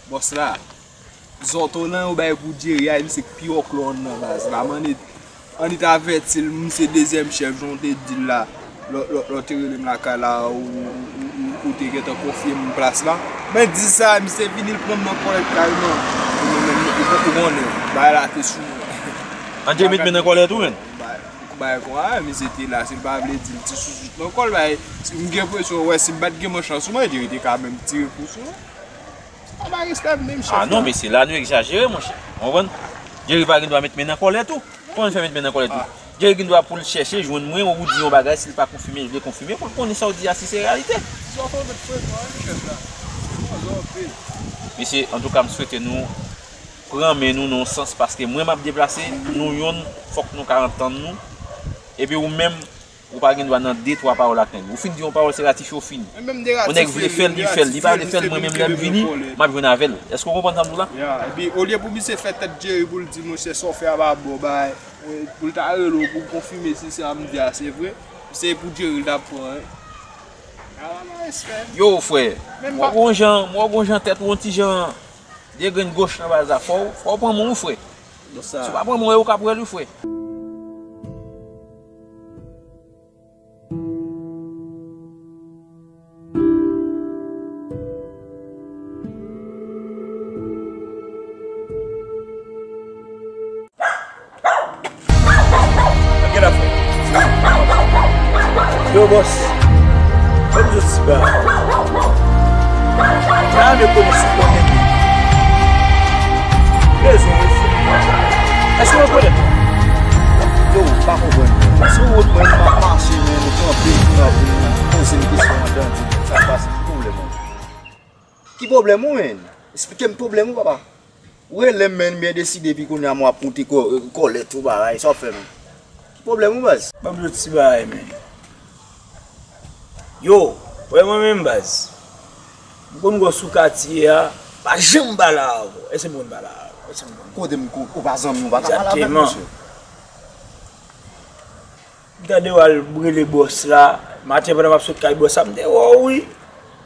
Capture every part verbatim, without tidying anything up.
Bòs la, zòtolan yo bay pou Jerry a, misye k pi òklò anndan baz la. M annik, annik avèti l, m se dezyèm chèf, jan w te di l la. Lè, lè, lè w te rele m lakay la, ou, ou, ou, ou te gentan konfye m plas la. Mwen di sa, misye vini, l pran m nan kòlèt kareman. Ou konnen, bagay la te sou mwen. An Jerry met men nan kòlèt ou menm? Bay, bay kon a, misye te la, si l pa vle di, l ti sou tout nan kò l, bay, si m gen enpresyon, wè, si m pa t gen manch lan sou mwen, Jerry te ka menm tire kou sou mwen. Sa pa respè m menm, chèf la. Ah non, mesye, la nou egzajere, monchè. Ou konprann? Jerry pa gen dwa met men nan kòlèt ou. Kòman l fè met men nan kòlèt ou? Jerry gen dwa pou l chèche jwenn mwen, ou di yon bagay, si l pa konfime, l vle konfime, pou l konnen sa w di a, si se reyalite. Zòtolan frekan, wi, chèf la. Zòtolan anpil. Mesye, antouka, m swete nou pran men nou nan yon sans, paske mwen m ap deplase, nou yonn, fòk nou ka antann nou. Epi ou menm, ou pa gen dwa nan de, twa pawòl ak nèg. Ou fin di yon pawòl, se ratifye w fini. Yon nèg vle fè l, li fè l. Li pa vle fè l, mwen menm lè m vini, m ap jwenn avè l. Èske w konprann sa m di w la? Ya, epi olye pou misye fè tèt Jerry pou l di, monchè, sa w fè a pa bon, bay, eh, pou l ta rele w pou konfime si sa m di a se vre, se pou Jerry l t ap pran, wi. A, pa respè. Yo, frè, m wè w gon jan, m wè w gon jan tèt ou yon ti jan degrenn goch nan baz la. Fò w, fò w pran men w, frè. Si w pa pran men w, yo ka pran l, wi, frè. Gen afè. Yo, bòs. Ban m di w ti bagay. Sa a, men konnen si w konnen li. Bezwen w fè. Èske w rekonèt mwen? Yo, m pa konprann. Si w wè mwen, m ap mache, men nou kanpe, nou ap poze m kesyon an, tande. Sa k pase? Ki pwoblèm ou? Ki pwoblèm ou, menn? Esplike m pwoblèm ou, papa. Ou rele m, menn, m byen deside, epi kounye a m w ap moute kò-, kòlèt ou bagay, sa w ap fè, menn? Ki pwoblèm ou, baz? Ban m di w ti bagay, menn. Yo, wè mwen menm, baz. M konn wè w sou katye a, pa janm pale avè w. Èske m konn pale avè w? Èske m konn? Kote m ko-, ou pa zanmi, ou pa ka pale avè m, mesye. M tande w al rele bòs la. Maten pandan m ap sot kay bòs la, m te wè w wi.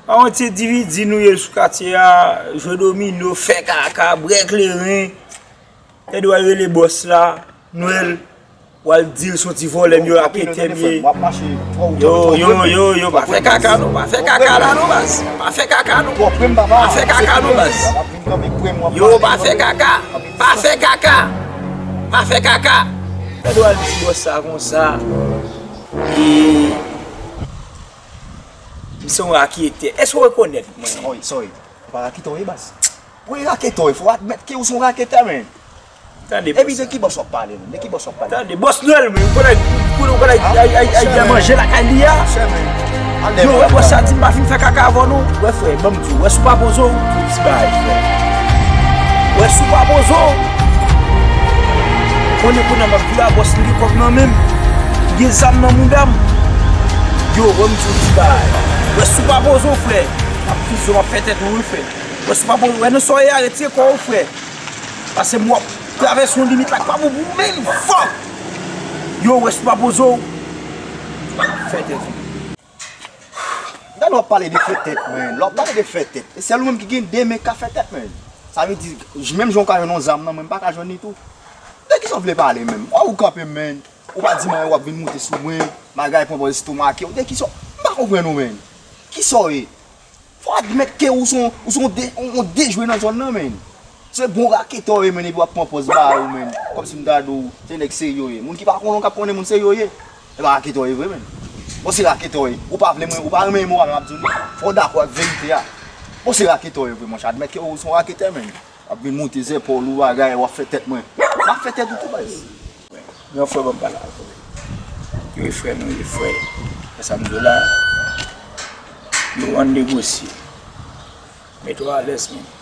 Pa yon ti endividi nou ye sou katye a, jwe domino, fè kaka, bwè kleren. M tande w al rele bòs la, Nwèl, w al di l se yon ti vòlè m ye, raketè m ye. Yo, yo, yo, yo, pa fè kaka non, pa fè kaka la non, baz. Pa fè kaka non. Pa fè kaka non, baz. Yo, pa fè kaka. Pa fè kaka. Pa fè kaka. Sa dwe al di bòs sa konsa. E, m se yon raketè. Èske w rekonèt mwen? Sorry, sorry. Ou pa raketè w ye, baz. Ou e raketè w ye, fò w admèt ke ou se yon raketè, menn. Tande, bòs. Epi de ki bòs w ap pale, menn? De ki bòs w ap pale? Tande, bòs Nwèl, menn. Ou konn, ou konn, ou konn al, al, al, al manje lakay li a? Yo, wè bòs sa di m pa fin fè kaka avè w non. Wè frè, ban m di w, wè si w pa poze w, ou ti bagay, frè. Wè si w pa poze w. Konnen kounye a m ap vire a bòs, m gen kòb nan men m. M gen zam nan mouda m. Yo, wè m di w ti bagay. Wè si w pa poze w, frè. M ap fize w, m ap fè tèt ou, wi, frè. Wè si w pa poze w, wè nan sa w ye a, retire kò w, frè. Pase m w ap travèse yon limit la k pa bon pou ou menm, fò. Yo, wè si w pa poze w. Fè tèt ou. Gade w ap pale de fè tèt, menn. Lè w ap pale de fè tèt, e sèl ou menm ki gen de men k ka fè tèt, menn. Sa vle di, menm jan w ka jwenn yon zam nan, mwen m pa ka jwenn li tou. De kisa w vle pale menm? Wè ou kanpe, menn. Ou pa di m anyen, w ap vin moute sou mwen. Bagay pran pòz estomake w. De kisa w, m pa konprann ou, menn. Kisa w ye? Fò admèt ke ou se yon, ou se yon de-, yon, yon dejwe nan zòn nan, menn. Se bon raketè w ye, menn, epi w ap pran pòz ba yo, menn. Kòmsi m ta di w, se nèg serye w ye. Moun ki pa konnen w k ap konnen moun serye w ye. E pa raketè w ye vre, menn. Bon, se raketè w ye. Ou pa vle mwen, ou pa renmen moral m ap di w non. Fò w dakò ak verite a. Bon, se raketè w ye vre, monchè. Admèt ke ou se yon raketè, menn. W ap vin moute zepòl ou bagay, w ap fè tèt mwen. M ap fè tèt ou tou, baz. Gran frè, ban m pale avè w. Yo, e frè nou ye, frè. Wè sa m di w la. Yo, ann negosye. Mete w alèz, menn.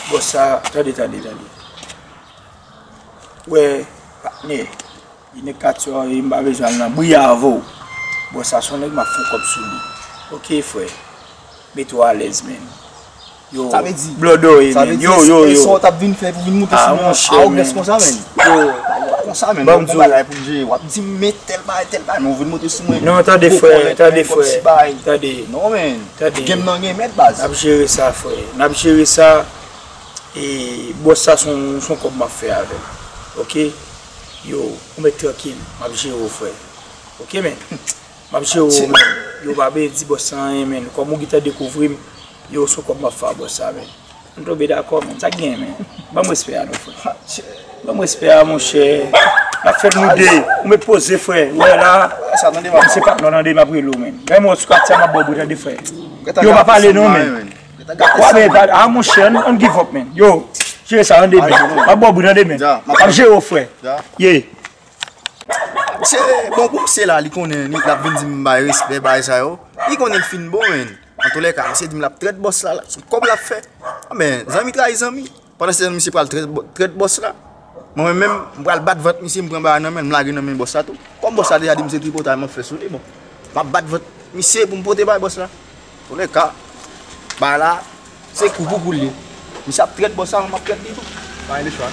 Bòs sa, tande, tande, tande. Wè, patnè. Li nèg katye a, e m pa bezwen al nan bri avè w. Bòs sa, se yon nèg m ap fè kòb sou li. Oke, frè. Mete w alèz, menn. Yo, sa vle di, blòdò ye, sa vle menn. Di, yo, yo, e yo. Sa w t ap vin fè pou vin moute sou mwen an, awogans konsa, menn. Yo. Pa konsa, menn. Ban m di w. Gon bagay pou m jere. W ap di m, men tèl bagay, tèl bagay, men w vin moute sou mwen. Non, tande, frè, tande, frè. Tande. Non, menn. Tande. Game nan gen mèt, baz. N ap jere sa, frè. N ap jere sa. E bòs sa se yon, se yon kòb m ap fè avè l. Oke? Yo, ou mèt trankil, m ap jere w, frè. Oke, men. M ap jere w, men. Yo, pa byen di bòs sa anyen, men. Kòm ou gentan dekouvri m, yo, se yon kòb m ap fè a bòs sa, men. Nou tonbe dakò, men. Sa k gen, men. Ban m respè a nou, frè. Ban m respè a, monchè. N ap fè l nou de. Ou mèt poze, frè. Ou wè la. Misye pa, non, tande, m ap rele w, men. Menm ou sou katye a, m ap ba w bri, tande, frè. Yo, pa pale non, men. Wa, men, a, monchè, ann, ann give up, men. Yo, jere sa, tande, men. M ap ba w bri, tande, men. M ap jere w, frè. Ye. Se bon pou misye la, li konnen, li, l ap vin di m bay respè, bay sa yo. Li konnen l fin bon, men. Antoulèka, misye di m l ap trèt bòs la, la. Se kòb l ap fè. Men, zanmi trayi zanmi. Pandan se tan, misye pral trèt bò-, trèt bòs la. Mwen menm, m pral bat vant misye, m pran bagay nan men l, m lage nan men bòs la tou. Kòm bòs la deja di m se tripotay m ap fè sou li, bon. M ap bat vant misye pou m pote bay bòs la. Antoulèka, bagay la, se kou pou kou l ye. Misye ap trèt bòs la, m ap trèt li tou. Pa gen lechwa.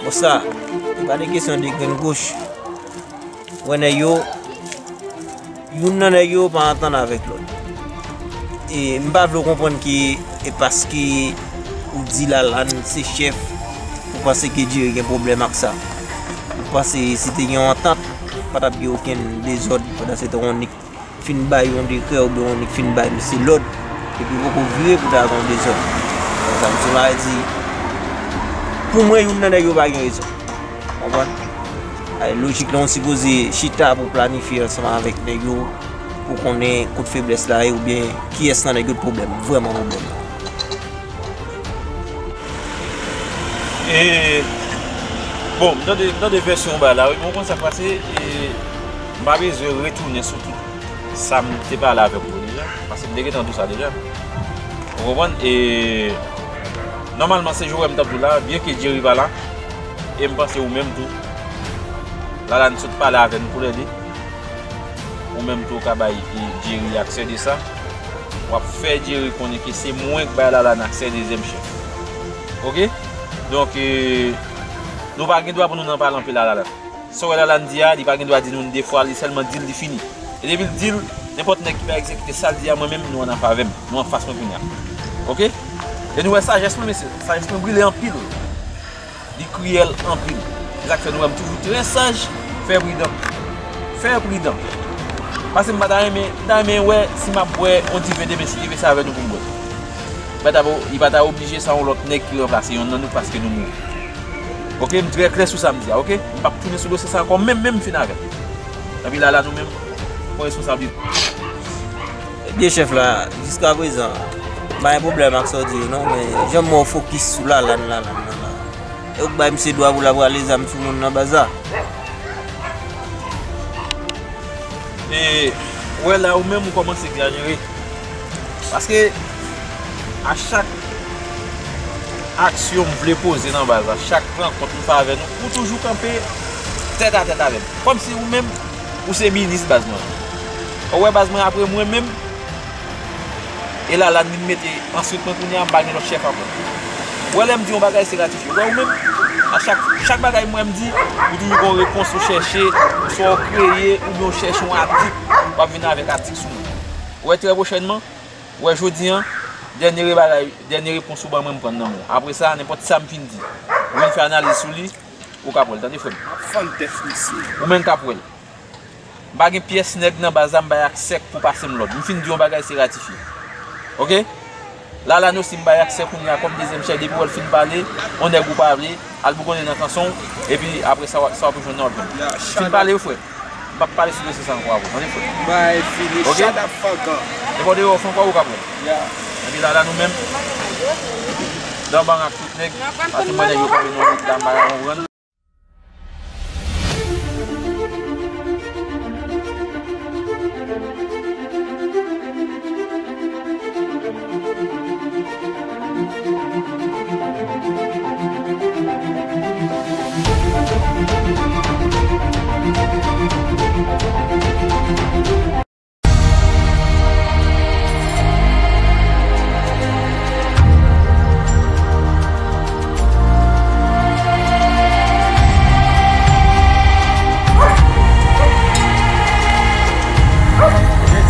Bon, sa, e pa de kesyon de grenn goch. Wè nèg yo, youn nan nèg yo pa antann avèk lòt. E m pa vle w konprann ke e paske ou di Lalane se chèf, ou panse ke Jerry gen pwoblèm ak sa. Ou panse si te gen yon antant, pa t ap gen okenn dezòd pandan se tan w nik fin bay yon dekrè oubyen yon nik fin bay misye lòd, epi poko vire pou ta gen yon dezòd. Sa misye mare di, pou mwen, youn nan nèg yo pa gen rezon. Konprann? Ay, lojik la, ou sipoze chita pou planifye ansanm avèk nèg yo, pou konnen kote feblès la ye, oubyen kiyès nan nèg yo t pwoblèm, vrèman pwoblèm. E, bon, m tande, m tande vèsyon w bay la, wi, men w konn sa k pase, e, m pa bezwen retounen sou tout sa m te pale avèk ou yo deja, paske m te gentan di w sa deja. Ou konprann? E, nòmalman, se jan w wè m t ap di w la, byen ke Jerry pa la, e m panse ou menm tou, Lalane sot pale avè n koulè li. Ou menm tou ou ka bay, e, Jerry aksè de sa. W ap fè Jerry konnen ke se mwen k bay Lalane aksè dezyèm chèf. Oke? Donk, e, nou pa gen dwa pou nou nan pale anpil a Lalane. Sa w wè Lalane di a, li pa gen dwa di nou l de fwa, li sèlman di l, li fini. E depi l di l, nenpòt nèg ki pa egzekite sa l di a, mwen menm, nou ann avè m. Nou anfas mwen kounye a. Oke? E nou wè sajès mwen, mesye. Sajès mwen brile anpil. Li kriyèl anpil. Se sa k fè nou wè m toujou trè saj, fè pridan. Fè pridan. Paske m pa ta renmen, m ta renmen wè si m ap bwè yon diven demen, si diven sa avè nou pou m bwè. Li pa ta, li pa ta oblije sa yon lòt nèg ki ranplase yonn nan nou paske nou mouri. Oke, m trè klè sou sa m di a, oke? M p ap tounen sou dosye sa ankò, menm, menm m fin avè l. Epi la, la nou menm, pran responsablite. Ebyen, chèf la, jiskaprezan, m pa gen pwoblèm ak sa w di yo non, men jan m wè w fokis sou Lalane, Lalane, Lalane. E w k bay misye dwa pou l ap rale zam sou moun nan baz la. E, ou wè la, ou menm, ou kòmanse egzajere. Paske, a chak aksyon m vle poze nan baz la, chak rankont m fè avè nou, ou toujou kanpe tèt a tèt avè m. Kòmsi ou menm, ou se minis baz mwen. Ou wè baz mwen apre mwen menm, e Lalane li mete answit mwen kounye a, m pa gen lòt chèf ankò. Ou wè lè m di yon bagay se ratifye. Ou wè ou menm, a chak, chak bagay m wè m di, ou toujou gen yon repons ou chèche, swa ou kreye, oubyen ou chèche yon atik, w ap vin avèk atik sou mwen. Ou wè trè pwochènman, ou wè jodi an, dènye re-, bagay, dènye repons ou ban mwen m pran nan men w. Apre sa, nenpòt sa m fin di, ou vin fè analiz sou li, ou k ap wè l, tande frè m. Fann tèt misye. Ou menm k ap wè l. M pa gen pyès nèg nan baz la m bay aksè pou pase m lòd. M fin di yon bagay, se ratifye. Oke? Lalane osi m bay aksè kounye a kòm dezyèm chèf, depi w wè l fin pale, yon nèg ou pa vle, al bougonnen nan kanson w, epi apre sa, w ap, sa w ap jwenn nan w ap jwenn. Fin pale wi frè. M p ap pale sou dosye sa ankò avè w, tande frè. Bay fini, oke? Shut up, fucker. Nenpòt erè w fè ankò, ou k ap wè l. Epi Lalane ou menm, dan bang ak tout nèg, paske m wè nèg yo kanpe nan wout la, m pa ka konprann.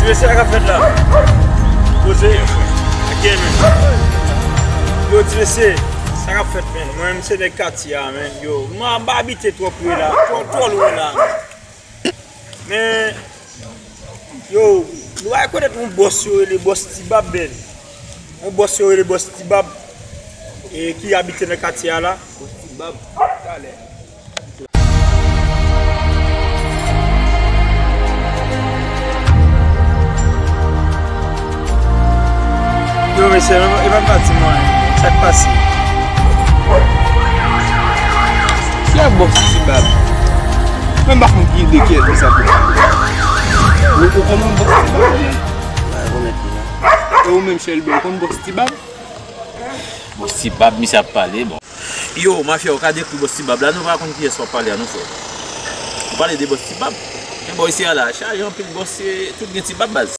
Mesye, sa k ap fèt la? Poze. Again, man. Yo, ti mesye, sa k ap fèt, man? Mwen menm se nèg katye a, man. Yo, mwen pa abite twò pre la, twò, twò lwen la, man. Men, yo, nou pa rekonèt yon bòs yo rele bòs Ti Bab, man. Yon bòs yo rele bòs Ti Bab, e ki abite nan katye a la. Bòs Ti Bab, talè. Yo, mesye, e pa pati mwen. Sa k pase? Ki a bòs Ti Bab? Mwen pa konn ki de kiyès li sa pou pale. Ou, ou konnen bòs Ti Bab? Mwen pa rekonèt li, non. E ou menm, Shelby, ou konn bòs Ti Bab? Bòs Ti Bab, misye ap pale, bon. Yo, mafya, ou ka dekri bòs Ti Bab la, nou pa konn kiyès w ap pale a, non, frè. Ou pale de bòs Ti Bab. Men bò isi a la, chaje anpil bòs, se, tout gen Ti Bab, baz.